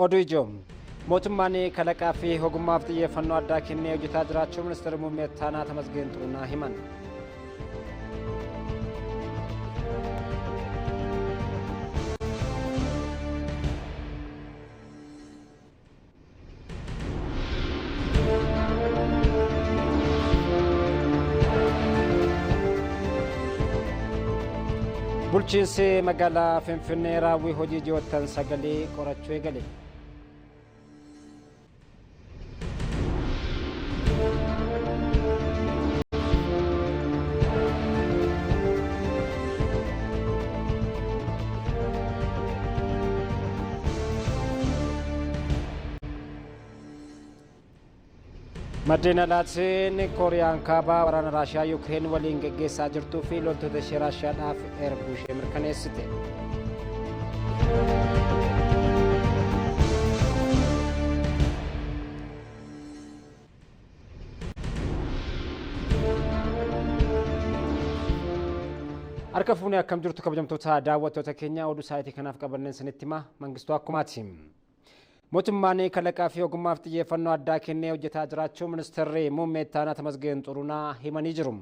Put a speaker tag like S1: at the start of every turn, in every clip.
S1: Oduu ijoo. Mootummaan kalaqaa fi ogummaaf xiyyeeffannoo addaa kennee hojjetaa jiraachuu Ministeerri Muummee Ittaanaa Tamasgeen Xurunaa himan. Bulchiinsi magaalaa Finfinnee raawwii hojii ji'oottan sagalii qorachuu eegale. Maddeen alaatiin Kooriyaan Kaabaa waraana Raashiyaa Yukireen waliin geggeessaa jirtuu fi loltoota ishee Raashiyaadhaaf erguu ishee mirkaneessite. Harka fuunee akkam jirtu kabajamtoota daawwattoota keenya, oduu sa'aatii kanaaf qabanneen sanitti hima Mangistuu Akkumaati. Mootummaan kalaqaa fi ogummaaf xiyyeeffannoo addaa kennee hojjetaa jiraachuu Ministeerri Muummee Ittaanaa Tamasgeen Xurunaa himanii jiru.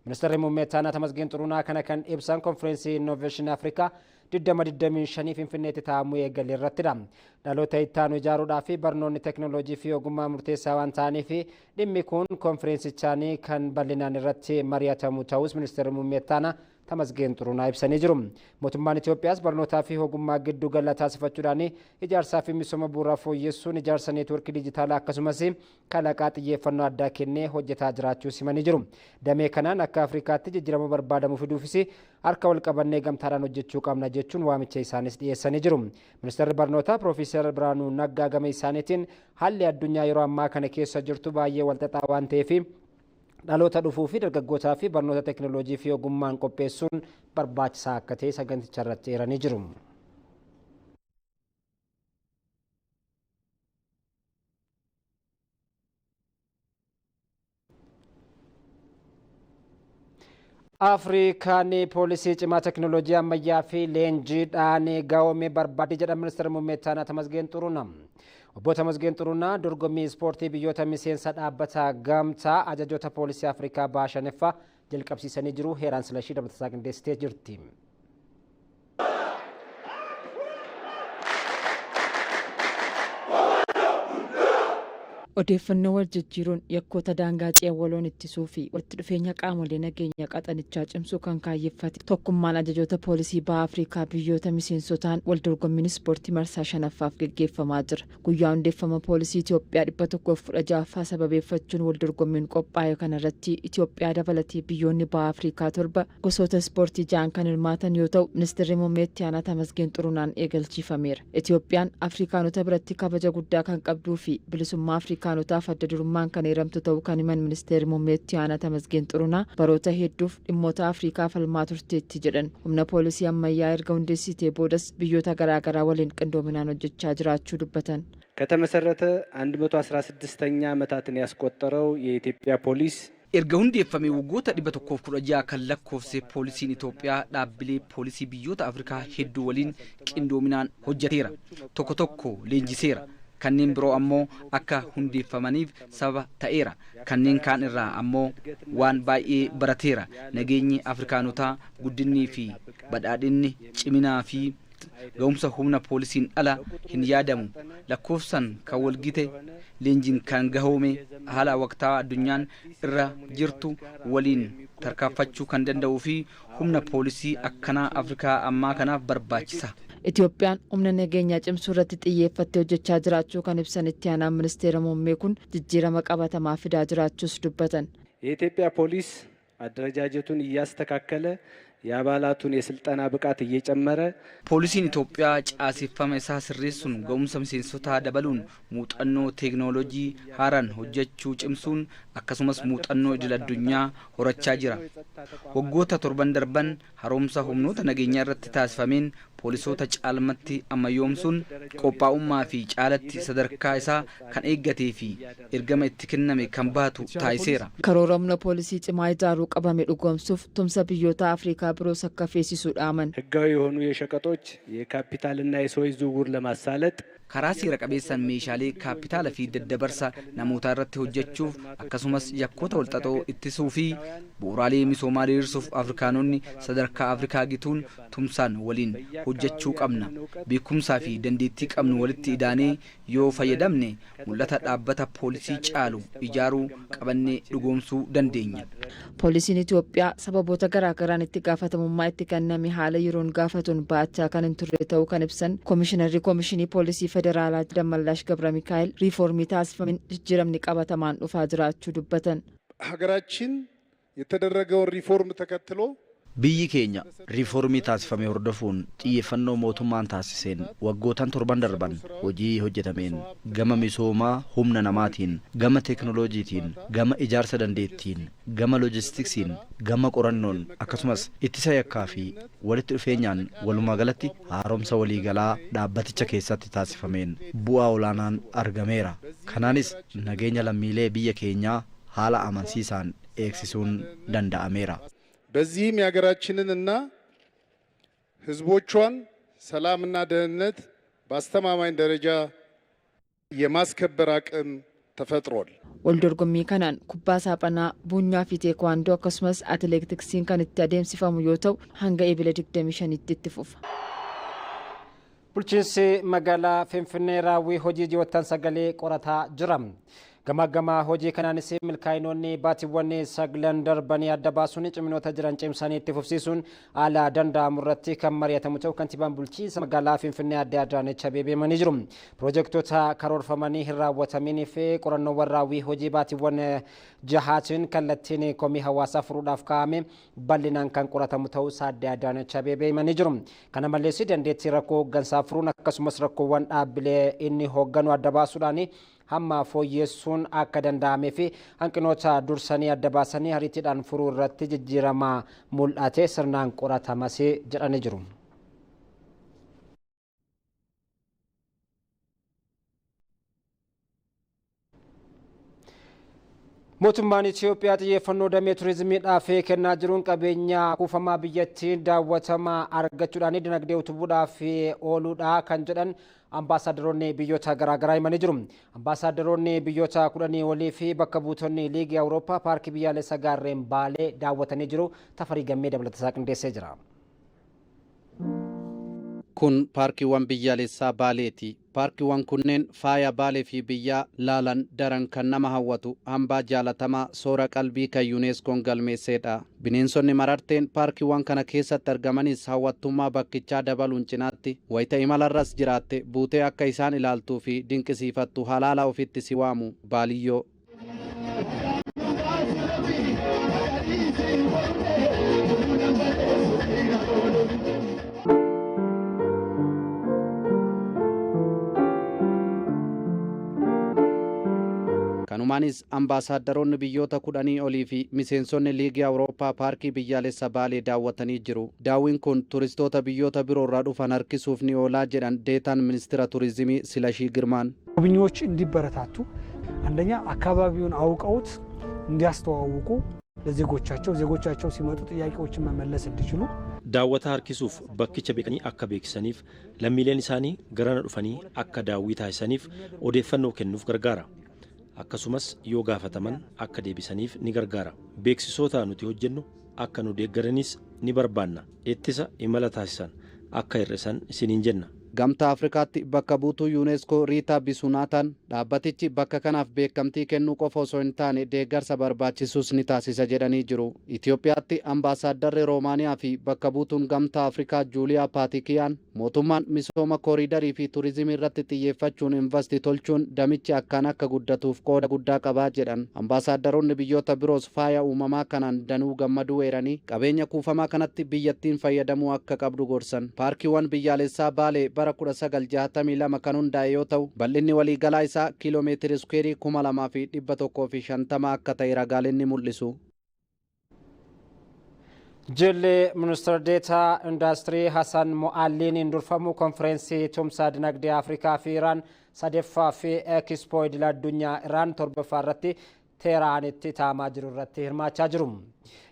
S1: Ministeerri Muummee Ittaanaa Tamasgeen Xurunaa kana kan ibsan konfireensii Innoveeshinii Afrikaa 2025 Finfinneetti taa'amuu eegale irrattidha. Dhaloota ittaanu ijaaruudhaa fi barnoonni teekinooloojii fi ogummaa murteessaa waan ta'aniif dhimmi kun konfireensichaan kan bal'inaan irratti mari'atamu ta'us Ministeerri Muummee Ittaanaa Tamasgeen Xurunaa ibsanii jiru. Mootummaan Itoophiyaas barnootaa fi ogummaa giddu gala taasifachuudhaan ijaarsaa fi misooma bu'uuraa fooyyessuun ijaarsa neetwoorkii dijitaalaa akkasumas kalaqaa xiyyeeffannoo addaa kennee hojjetaa jiraachuu himanii jiru. Damee kanaan akka Afrikaatti jijjiirama barbaadamu fiduufis harka wal qabannee gamtaadhaan hojjechuu qabna jechuun waamicha isaanis dhiyeessanii jiru. Ministeerri barnootaa Piroofeesar Birhaanuu Naggaa gama isaaniitiin haalli addunyaa yeroo ammaa kana keessa jirtu baay'ee walxaxaa waan ta'eef dhaloota dhufuu fi dargaggootaa fi barnoota teekinooloojii fi ogummaan qopheessuun barbaachisaa akka ta'e saganticha irratti eeranii jiru. Afrikaan poolisii cimaa teekinooloojii ammayyaa fi leenjiidhaan gahoome barbaaddi jedhan Ministeerri Muummee Ittaanaa Tamasgeen Xurunaa. Obbo Tamasgeen Xurunaa dorgommii ispoortii biyyoota miseensa dhaabbata gamtaa ajajoota poolisii Afrikaa baha shanaffaa jalqabsiisanii jiru. Heeraan Silashii dabalataa qindeessitee jirti.
S2: Odeeffannoo wal jijjiiruun yakkoota daangaa ce'an waloon ittisuu fi walitti dhufeenya qaamolee nageenya qaxanichaa cimsuu kan kaayyeffate tokkummaan ajajoota poolisii baha Afrikaa biyyoota miseensotaan wal dorgommiin ispoortii marsaa shanaffaaf geggeeffamaa jira. Guyyaa hundeeffama poolisii Itoophiyaa 116ffaa sababeeffachuun wal dorgommiin qophaa'e kanarratti Itoophiyaa dabalatee biyyoonni baha Afrikaa torba gosoota ispoortii ja'an kan hirmaatan yoo ta'u, Ministeerri Muummee Itti Aanaa Tamasgeen Xurunaan eegalchiifameera. Itoophiyaan Afrikaanota biratti kabaja guddaa kan qabduu fi bilisummaa Afrikaanotaaf adda durummaan kan eeramtu ta'uu kan himan Ministeerri Muummee Itti Aanaa Tamasgeen Xurunaa, baroota hedduuf dhimmoota Afrikaa falmaa turteetti jedhan. Humna poolisii ammayyaa erga hundeessitee boodas biyyoota garaagaraa waliin qindoominaan hojjechaa jiraachuu dubbatan.
S3: ከተመሰረተ 116ኛ ዓመታትን ያስቆጠረው የኢትዮጵያ ፖሊስ
S4: Erga hundeeffamee waggoota 116 kan lakkoofse poolisiin Itoophiyaa dhaabbilee poolisii biyyoota Afrikaa hedduu waliin qindoominaan hojjeteera. Tokko tokko leenjiseera. Kanneen biroo ammoo akka hundeeffamaniif sababa ta'eera. Kanneen kaan irraa ammoo waan baay'ee barateera. Nageenyi Afrikaanotaa, guddinnii fi badhaadhinni ciminaa fi ga'umsa humna poolisiin ala hin yaadamu. Lakkoofsan kan walgite, leenjiin kan gahoome, haala waqtaawaa addunyaan irra jirtu waliin tarkaanfachuu kan danda'uu fi humna poolisii akkanaa Afrikaa ammaa kanaaf barbaachisa.
S2: Itoophiyaan humna nageenyaa cimsuu irratti xiyyeeffattee hojjechaa jiraachuu kan ibsan itti aanaan ministeera muummee kun jijjiirama qabatamaa fidaa jiraachuus dubbatan.
S3: የኢትዮጵያ ፖሊስ አደረጃጀቱን እያስተካከለ፣ የአባላቱን የስልጠና ብቃት እየጨመረ
S4: Poolisiin Itoophiyaa caaseffama isaa sirreessuun, ga'umsa miseensotaa dabaluun, muuxannoo teeknooloojii haaraan hojjechuu cimsuun, akkasumas muuxannoo idil addunyaa horachaa jira. Waggoota torban darban haaromsa humnoota nageenyaa irratti taasifameen poolisoota caalmatti ammayyoomsuun, qophaa'ummaa fi caalatti sadarkaa isaa kan eeggatee fi ergama itti kenname kan baatu taasiseera.
S2: Karoora humna poolisii cimaa ijaaruu qabame dhugoomsuuf tumsa biyyoota Afrikaa biroos akka feesisu dhaaman.
S3: ህጋዊ የሆኑ የሸቀጦች የካፒታልና የሰዎች ዝውውር ለማሳለጥ
S4: Karaa seera qabeessaan meeshaalee kaapitaala fi daddabarsa namootaa irratti hojjechuuf, akkasumas yakkoota walxaxoo ittisuu fi bu'uuraalee misoomaa diriirsuuf Afrikaanonni sadarkaa Afrikaa gituun tumsaan waliin hojjechuu qabna. Beekumsaa fi dandeettii qabnu walitti idaanee yoo fayyadamne, mul'ata dhaabbata poolisii caalu ijaaruu qabannee dhugoomsuu dandeenya.
S2: Poolisiin Itoophiyaa sababoota garaagaraan itti gaafatamummaa itti kenname haala yeroon gaafatuun ba'achaa kan hin turre ta'uu kan ibsan Komishinarri Komishinii Poolisii Federaalaa Dammallaash Gabra Mikaa'el, riifoormii taasifameen jijjiiramni qabatamaan dhufaa jiraachuu dubbatan.
S5: ሀገራችን የተደረገውን ሪፎርም ተከትሎ
S6: Biyyi keenya riifoormii taasifame hordofuun, xiyyeeffannoo mootummaan taasiseen, waggootan 7n darban hojii hojjetameen, gama misoomaa humna namaatiin, gama teeknooloojiitiin, gama ijaarsa dandeettiin, gama loojistiksiin, gama qorannoon, akkasumas ittisa yakkaa fi walitti dhufeenyaan, walumaa galatti haaromsa waliigalaa dhaabbaticha keessatti taasifameen bu'aa olaanaan argameera. Kanaanis nageenya lammiilee biyya keenyaa haala amansiisaan eegsisuun danda'ameera.
S5: በዚህም የሀገራችንን እና ሕዝቦቿን ሰላምና ደህንነት በአስተማማኝ ደረጃ የማስከበር አቅም ተፈጥሯል።
S2: Waldorgommii kanaan kubbaa saaphanaa, buunyaa fi teekwaandoo, akkasumas atileetiksiin kan itti adeemsifamu yoo ta'u, hanga Eebila 25tti itti fufa.
S1: Bulchiinsi magaalaa Finfinnee raawwii hojii ji'oottan 9 qorataa jira. Gama hojii kanaanis milkaa'inoonni baatiiwwan 9 darbanii adda baasuun, ciminoota jiran cimsanii itti fufsiisuun haala danda'amu irratti kan mari'atamu ta'u kantiibaan bulchiinsa magaalaa Finfinnee Aadde Adaanech Abeebee himanii jiru. Piroojektota karoorfamanii hin raawwataminii fi qorannoowwan raawwii hojii baatiiwwan jahaatiin kallattiin komii hawaasaa furuudhaaf kaa'ame bal'inaan kan qoratamu ta'uu Aadde Adaanech Abeebee himanii jiru. Kana malees, dandeettii rakkoo hooggansaa furuun, akkasumas rakkoowwan dhaabbilee inni hoogganu adda baasuudhaan hamma fooyyessuun akka danda'amee fi hanqinoota dursanii adda baasanii ariitiidhaan furuu irratti jijjiirama mul'ate sirnaan qoratamas jedhanii jiru. Mootummaan Itoophiyaa xiyyeeffannoo damee turizimiidhaaf kennaa jiruun qabeenya kuufamaa biyyattiin daawwatamaa argachuudhaan dinagdee utubuudhaaf ooluudha kan jedhan ambaasaadaroonni biyyoota garaagaraa himanii jiru. Ambaasaadaroonni biyyoota 10 olii fi bakka buutonni Liigii Awurooppaa paarkii biyyaalessa gaarreen Baalee daawwatanii jiru. Tafarii Gammee dabalatasaa qindeessee jira.
S7: Kun paarkiiwwan biyyaalessaa Baaleeti. Paarkiiwwan kunneen faaya Baalee fi biyyaa laalan daran kan nama hawwatu, hambaa jaalatamaa soora qalbii kan Yuuneeskoon galmeessedha. Bineensonni mararteen paarkiiwwan kana keessatti argamanis hawwattummaa bakkichaa dabaluun cinaatti, wayita imalarras jiraatte buutee akka isaan ilaaltuu fi dinqisiifattu halaala ofitti si waamu baaliyyoo. Kanumaanis ambaasaadaroonni biyyoota 10 olii fi miseensonni Liigii Awurooppaa paarkii biyyaalessa Baalee daawwatanii jiru. Daawwiin kun turistoota biyyoota biroorraa dhufan harkisuuf ni oolaa jedhan deetaan ministeera turizimii Silashii Girmaan.
S8: ጎብኚዎች እንዲበረታቱ፣ አንደኛ አካባቢውን አውቀውት እንዲያስተዋውቁ ለዜጎቻቸው፣ ዜጎቻቸው ሲመጡ ጥያቄዎችን መመለስ እንዲችሉ።
S9: Daawwataa harkisuuf bakkicha beekanii akka beeksisaniif, lammiileen isaanii garana dhufanii akka daawwii taasisaniif odeeffannoo kennuuf gargaara. Akkasumas yoo gaafataman akka deebisaniif ni gargaara. Beeksisoota nuti hojjennu akka nu deeggaranis ni barbaanna. Ittisa imala taasisan akka hir'isan isiniin jenna.
S7: Gamtaa Afrikaatti bakka buutuu Yuuneeskoo Riitaa Bisunaataan, dhaabbatichi bakka kanaaf beekamtii kennuu qofa osoo hin taane deeggarsa barbaachisus ni taasisa jedhanii jiru. Itoophiyaatti ambaasaadarri Roomaaniyaa fi bakka buutuun Gamtaa Afrikaa Juuliyaa Paatikiyaan, mootummaan misooma kooriidarii fi turizimii irratti xiyyeeffachuun investi tolchuun damichi akkaan akka guddatuuf qooda guddaa qabaa jedhan. Ambaasaadaronni biyyoota biroos faaya uumamaa kanaan danuu gammaduu eeranii, qabeenya kuufamaa kanatti biyyattiin fayyadamuu akka qabdu gorsan. Paarkiiwwan biyyaalessaa Baalee bara 1962 kan hundaa'e yoo ta'u, bal'inni waliigalaa isaa kiiloomeetiri iskuweerii 2150 akka ta'e ragaaleen ni mul'isu.
S1: Jilli ministeera deetaa indaastirii Hassan Mo'alliin durfamu konfireensii tumsaa dinagdee Afrikaa fi Iraan sadaffaa fi Ekspoo idil addunyaa Iraan torbaffaa irratti Teeraanitti taa'amaa jiru irratti hirmaachaa jiru.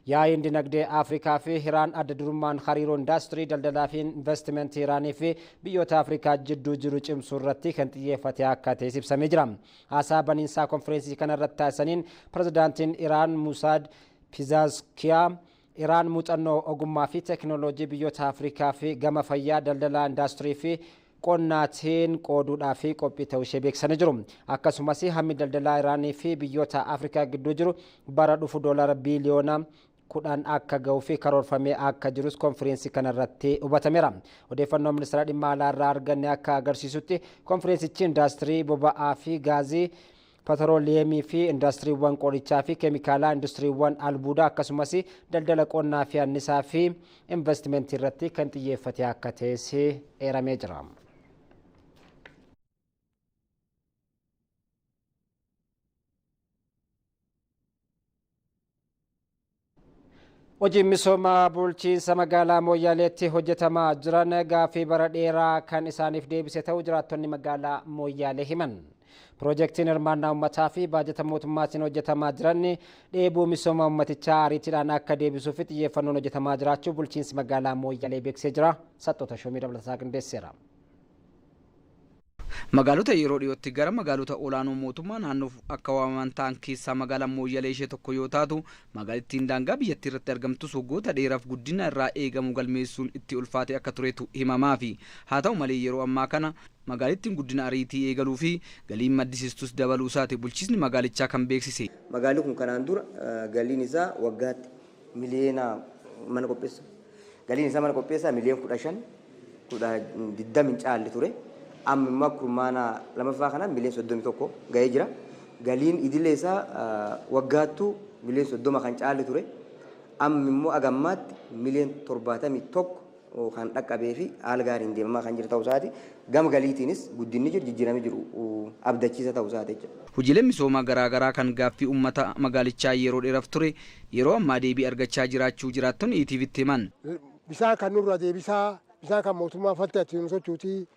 S1: Yaa'iin dinagdee Afrikaa fi Iraan adda durummaan hariiroo indaastirii, daldalaa fi investimentii Iraanii fi biyyoota Afrikaa jidduu jiru cimsuu irratti kan xiyyeeffate akka ta'es ibsamee jira. Haasaa baniinsaa konfireensii kana irratti taasisaniin pirezidaantiin Iraan Musaad Pezeshkian Iraan muuxannoo ogummaa fi teekinooloojii biyyoota Afrikaa fi gama fayyaa, daldalaa, indaastirii fi qonnaatiin qooduudhaa fi qophii ta'uu ishee beeksisanii jiru. Akkasumas hammi daldalaa Iraanii fi biyyoota Afrikaa gidduu jiru bara dhufu doolara biiliyoona 10 akka ga'uu fi karoorfamee akka jirus konfireensii kanarratti hubatameera. Odeeffannoo ministeera dhimma alaa irraa arganne akka agarsiisutti, konfireensichi indaastirii boba'aa fi gaazii, petrooliyeemii fi indastiriiwwan qorichaa fi keemikaalaa, industiriiwwan albuudaa, akkasumas daldala qonnaa fi annisaa fi investimentii irratti kan xiyyeeffate akka ta'es eeramee jira. Hojiin misooma bulchiinsa magaalaa Mooyyaaleetti hojjetamaa jiran gaaffii bara dheeraa kan isaaniif deebise ta'uu jiraattonni magaalaa Mooyyaalee himan. Piroojeektiin hirmaannaa uummataa fi baajata mootummaatiin hojjetamaa jiran dheebuu misooma uummatichaa ariitiidhaan akka deebisuuf xiyyeeffannoon hojjetamaa jiraachuu bulchiinsi magaalaa Mooyyaalee beeksisee jira. Saxxoota Shoomii dabalataa qindeesseera.
S4: Magaalota yeroo dhiyootti gara magaalota olaanoo mootummaa naannoof akka waamaman ta'an keessaa magaalaan Mooyyalee ishee tokko yoo taatu, magaalittiin daangaa biyyattii irratti argamtus waggoota dheeraaf guddina irraa eegamu galmeessuun itti ulfaate akka turetu himamaa fi haa ta'u malee, yeroo ammaa kana magaalittiin guddina ariitii eegaluu fi galiin maddisiistus dabaluu isaati bulchiisni magaalichaa kan beeksise.
S10: Magaalli kun kanaan dura galiin isaa waggaatti miliyoona mana qopheessa. Galiin isaa mana qopheessaa miliyoona 15, 10, 20 hin caalle ture. Amma immoo kurmaana lamaffaa kana miliyoona 31 gahee jira. Galiin idilee isaa waggaattuu miliyoona 30 kan caalle ture. Amma immoo agammaatti miliyoona 71 kan dhaqqabee fi haala gaariin deemamaa kan jiru ta'uu isaati. Gama galiitiinis guddinni jiru, jijjiiramni jiru abdachiisa ta'uu isaati jechuudha.
S4: Hojiileen misoomaa garaagaraa kan gaaffii uummata magaalichaa yeroo dheeraaf ture yeroo ammaa deebii argachaa jiraachuu jiraattonni ETVtti himan.
S11: Bisaan kan nurra deebisaa, bisaan kan mootummaa fatte ittiin sochootii,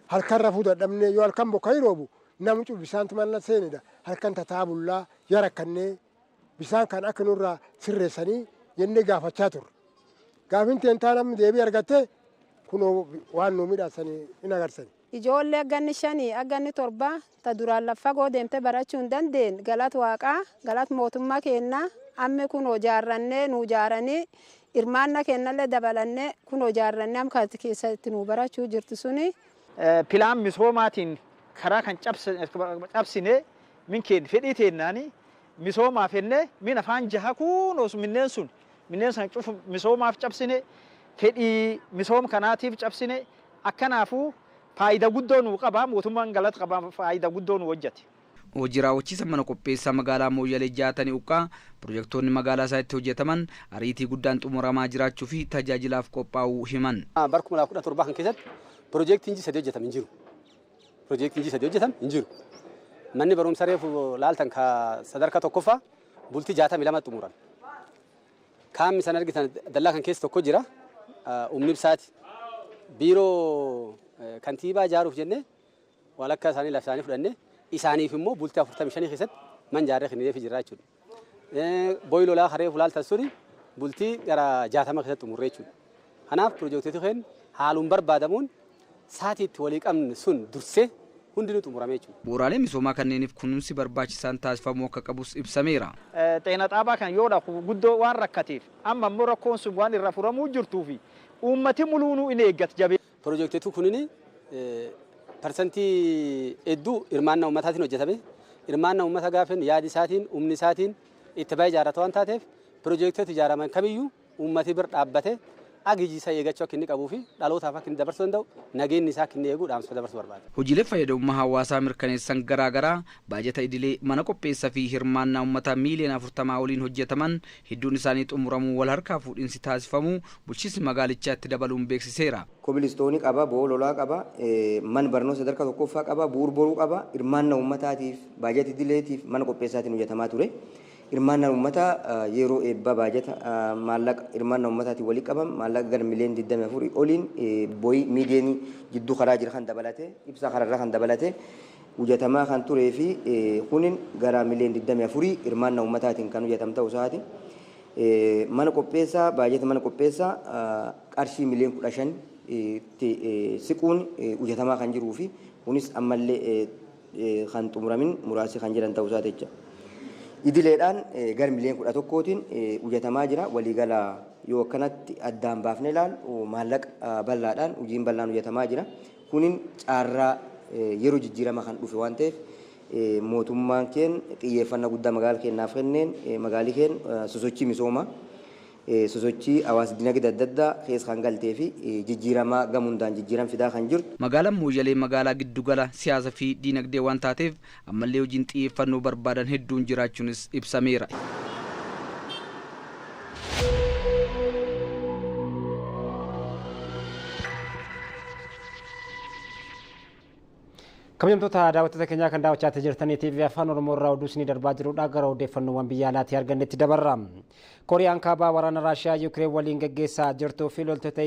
S11: halkan rafuu dadhabnee, yoo halkan bokka roobu namni cufu bisaantu mana seenedha. Halkan tataa bullaa yarakkannee, bisaan kan akka nurraa sirreessanii jennee gaafachaa turre. Gaafin teentaa namni deebii argatte kunoo waan nu midhaasanii hin agarsani.
S12: Ijoollee agganni 5, agganni 7 ta duraan lafa fagoo deemte barachuu hin dandeenye, galata Waaqaa, galata mootummaa kennaa, ammi kunoo jaarrannee, nuu jaaranii, hirmaanna kennallee dabalannee kunoo jaarrannee amma keessatti nuu barachuu jirtu suni.
S13: Pilaan misoomaatiin karaa kan cabsine min keenya fedhii teennaani misoomaaf jennee min afaan jaha kunuus minneen sun minneen san cufu misoomaaf cabsine, fedhii misooma kanaatiif cabsine. Akkanaafuu faayidaa guddoo nuu qaba mootummaan, galata qaba, faayidaa guddoo nu hojjete.
S4: Hojii raawwachiisa mana qopheessaa magaalaa Mooyyalee Jaatanii Uqqaa pirojektoonni magaalaa isaa itti hojjetaman ariitii guddaan xumuramaa jiraachuu fi tajaajilaaf qophaa'uu himan.
S14: Bara 2017 kan keessatti pirojektiin 3 hojjetame hin jiru. Pirojektiin 3 hojjetame hin jiru. Manni barumsa reefu laaltan ka sadarkaa tokkoffaa bultii 62 xumurame. Kaammi san argitan dallaa kan keessa tokko jira. Humni ibsaati. Biiroo kantiibaa ijaaruuf jennee walakkaa isaanii lafa isaanii fudhannee, isaaniif immoo bultii 45 keessatti man jaarree kennineefii jirra jechuudha. Booyi lolaa haree fulaaltan suni bultii gara 60 keessatti xumurree jechuudha. Kanaaf pirojektoota keenya haaluun barbaadamuun sa'aatii itti walii qabne sun dursee hundinuu xumurame jechuudha.
S4: Bu'uuraalee misoomaa kanneeniif kunuunsi barbaachisaan taasifamuu akka qabus ibsameera.
S13: Xeena xaabaa kan yoo dhaqu guddoo waan rakkateef, amma immoo rakkoon sun waan irra furamuu jirtuu fi uummati muluunuu in eeggata jabee.
S14: Pirojektoota kunniin parsantii hedduu hirmaannaa uummataatiin hojjetame. Hirmaannaa uummata gaafin yaadi isaatiin, humni isaatiin itti bahee ijaarrata waan taateef, pirojektoota ijaaraman kamiyyuu uummati bira dhaabbate agijii isaa eeggachuu akka inni qabuu fi dhalootaaf akka inni dabarsuu danda'u, nageenyi isaa akka inni eegu dhaamsa dabarsuu barbaada.
S4: Hojiilee fayyadamummaa hawaasaa mirkaneessan garaagaraa baajata idilee mana qopheessaa fi hirmaannaa uummataa miiliyoona 40 oliin hojjetaman hedduun isaanii xumuramuu wal harkaa fuudhinsi taasifamuu bulchiinsi magaalichaa itti dabaluun beeksiseera.
S10: Kobilistoonii qaba, bo'oo lolaa qaba, mana barnoota sadarkaa tokkoffaa qaba, bu'uur boruu qaba, hirmaannaa uummataatiif, baajata idileetiif mana qopheessaatiin hojjetamaa ture. Hirmaannaan uummataa yeroo eebbaa baajata maallaqa hirmaannaa uummataatiin walii qaban maallaqa gara miliyoona 24 oliin bo'ii miidiyeenii jidduu karaa jira kan dabalate, ibsaa kararraa kan dabalate, hojjetamaa kan turee fi kunin gara miliyoon 24 hirmaannaa uummataatiin kan hojjetamu ta'uu isaati. Mana qopheessaa baajata mana qopheessaa qarshii miliyoon 15 itti siquun hojjetamaa kan jiruu fi kunis ammallee kan xumuramin muraasni kan jiran ta'uu isaati jecha. Idileedhaan gara miliyoon 11tiin hojjetamaa jira. Waliigala yoo akkanatti addaan baafnee ilaalu maallaqa bal'aadhaan hojiin bal'aan hojjetamaa jira. Kunin caarraa yeroo jijjiirama kan dhufe waan ta'eef mootummaan keen xiyyeeffannaa guddaa magaala keenyaaf kenneen magaalli keen sosochii misoomaa sosochii hawaas dinagdee adda addaa keessa kan galtee fi jijjiiramaa gama hundaan jijjiiram fidaa kan jirtu.
S4: Magaalaan Mooyyalee magaalaa giddugala siyaasa fi diinagdee waan taateef ammallee hojiin xiyyeeffannoo barbaadan hedduun jiraachuunis ibsameera.
S1: Kabajamtoota daawwattoota keenyaa kan daawwachaa jirtanii TV Afaan Oromoo irraa oduu isinii darbaa jirudha. Gara odeeffannoowwan biyya alaatii argannetti dabarra. Kooriyaan Kaabaa waraana Raashiyaa Yuukireen waliin gaggeessaa jirtuu fi loltoota